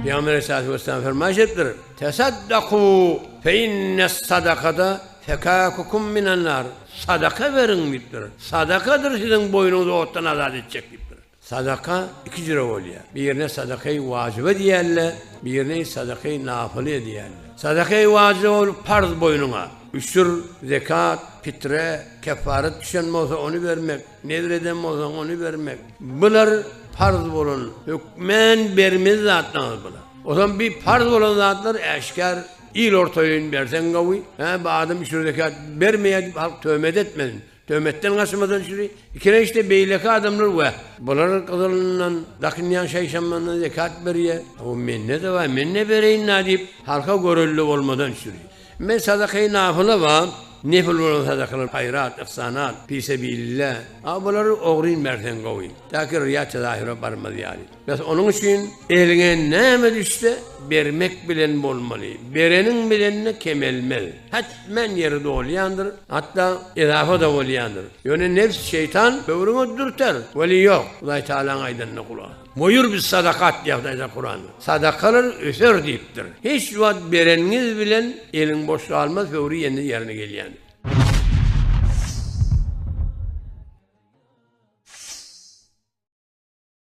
Pygamber aleyhissalatu vesselam fermaýyş edipdir, Tesaddaku fe innes sadakata fekakukum minen nar. Sadaka beriň diýipdir. Sadakadyr siziň boýnuňyzy otdan azat etjek diýipdir. Sadaka iki jüre bolýar. Birine sadakaýy wajyba diýerler, birine sadakaýy nafile diýerler. Sadakaýy wajyba ol parz boýnuňa. Üşür, zekat, pitre, kefaret düşen bolsa ony bermek, nezr eden bolsaň ony bermek. Bular parz bolan, hökmän bermeli zatlaryňyz bular. Ozam bir parz bolan zatlar äşgär il ortaýyn berseň gowy. Hä bu adam üşür zekat bermeýär diýip halk töhmet etmesin. Töhmetden gaçmadan şüri, ikilençde beýleki adamlar we bular gyzylyndan dakynýan şaý-şammandan zekat berýär. O mende-de bar, men-de bereýin-dä diýip, halka görelde bolmadan şüri. Men sadakaýy nafyla bar, nefil bolan sadakalar, haýrat, yhsanat, fi sebilillah. A bulary ogryn berseň gowy. Täki ryýa tezahüre barmaz ýaly. Bes onuň üçin eliňe näme düşse bermek bilen bolmaly. Bereniň bilenine kemelmez. Hetmen ýeri dolýandyr, hatda ezafa-da bolýandyr. Ýöne nebs, şeýtan böwrüňe dürter. Weli ýok, Hudaý Tagalaň aýdanyna gulak as. Moýur bis sadakat diýýär Hudaý Tagala Kuranda. Sadakalar öser diýipdir. Hiç wagt bereniňiz bilen eliň boş galmaz, höwri ýene ýerine gelýändir.